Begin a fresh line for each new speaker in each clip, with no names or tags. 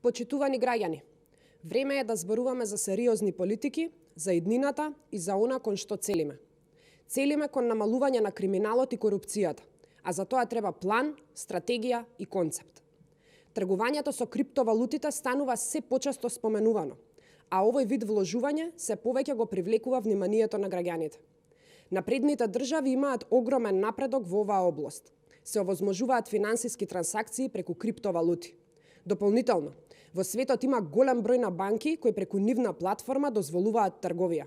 Почитувани граѓани, време е да зборуваме за сериозни политики, за иднината и за она кон што целиме. Целиме кон намалување на криминалот и корупцијата, а за тоа треба план, стратегија и концепт. Тргувањето со криптовалутите станува се почесто споменувано, а овој вид вложување се повеќе го привлекува вниманието на граѓаните. Напредните држави имаат огромен напредок во оваа област. Се овозможуваат финансиски трансакции преку криптовалути. Дополнително, во светот има голем број на банки кои преку нивна платформа дозволуваат трговија.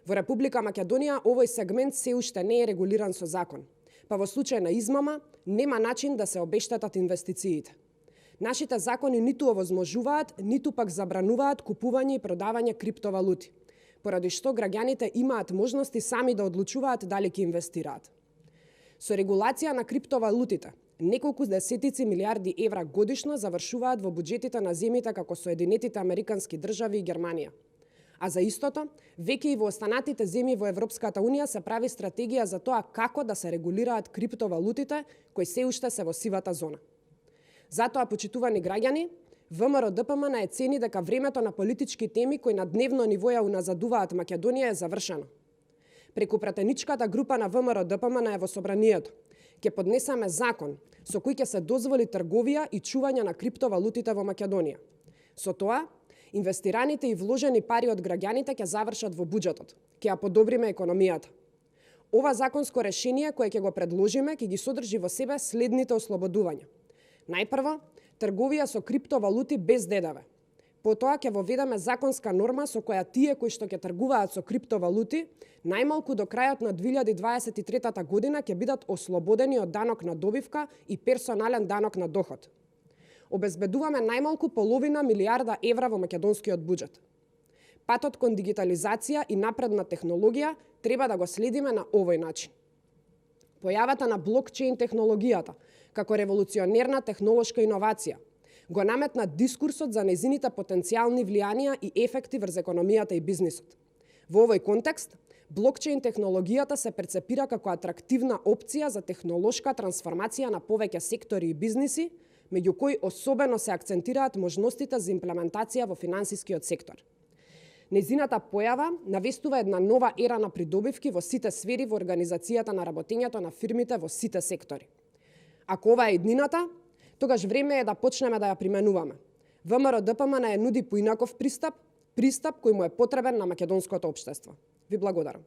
Во Република Македонија овој сегмент се уште не е регулиран со закон, па во случај на измама нема начин да се обештетат инвестициите. Нашите закони ниту овозможуваат, ниту пак забрануваат купување и продавање криптовалути, поради што граѓаните имаат можности сами да одлучуваат дали ќе инвестираат. Со регулација на криптовалутите, неколку десетици милиарди евра годишно завршуваат во буџетите на земјите како Соединетите Американски држави и Германија. А за истото, веќе и во останатите земји во Европската Унија се прави стратегија за тоа како да се регулираат криптовалутите кои се уште се во сивата зона. Затоа, почитувани граѓани, ВМРО-ДПМН е цени дека времето на политички теми кои на дневно ниво ја уназадуваат Македонија е завршено. Преку пратеничката група на ВМРО-ДПМН во Собранието ќе поднесеме закон со кој ќе се дозволи трговија и чување на криптовалутите во Македонија. Со тоа, инвестираните и вложени пари од граѓаните ќе завршат во буџетот, ќе ја подобриме економијата. Ова законско решение кое ќе го предложиме ќе ги содржи во себе следните ослободувања. Најпрво, трговија со криптовалути без ДДВ. Потоа ќе воведеме законска норма со која тие кои што ќе тргуваат со криптовалути, најмалку до крајот на 2023 година ќе бидат ослободени од данок на добивка и персонален данок на доход. Обезбедуваме најмалку половина милијарда евра во македонскиот буџет. Патот кон дигитализација и напредна технологија треба да го следиме на овој начин. Појавата на блокчейн технологијата како револуционерна технолошка иновација го наметна дискурсот за нејзините потенцијални влијанија и ефекти врз економијата и бизнисот. Во овој контекст, блокчейн технологијата се перцепира како атрактивна опција за технолошка трансформација на повеќе сектори и бизниси, меѓу кои особено се акцентираат можностите за имплементација во финансискиот сектор. Нејзината појава навестува една нова ера на придобивки во сите сфери во организацијата на работењето на фирмите во сите сектори. Ако ова е иднината, тогаш време е да почнеме да ја применуваме. ВМРО-ДПМН ја нуди поинаков пристап кој му е потребен на македонското општество. Ви благодарам.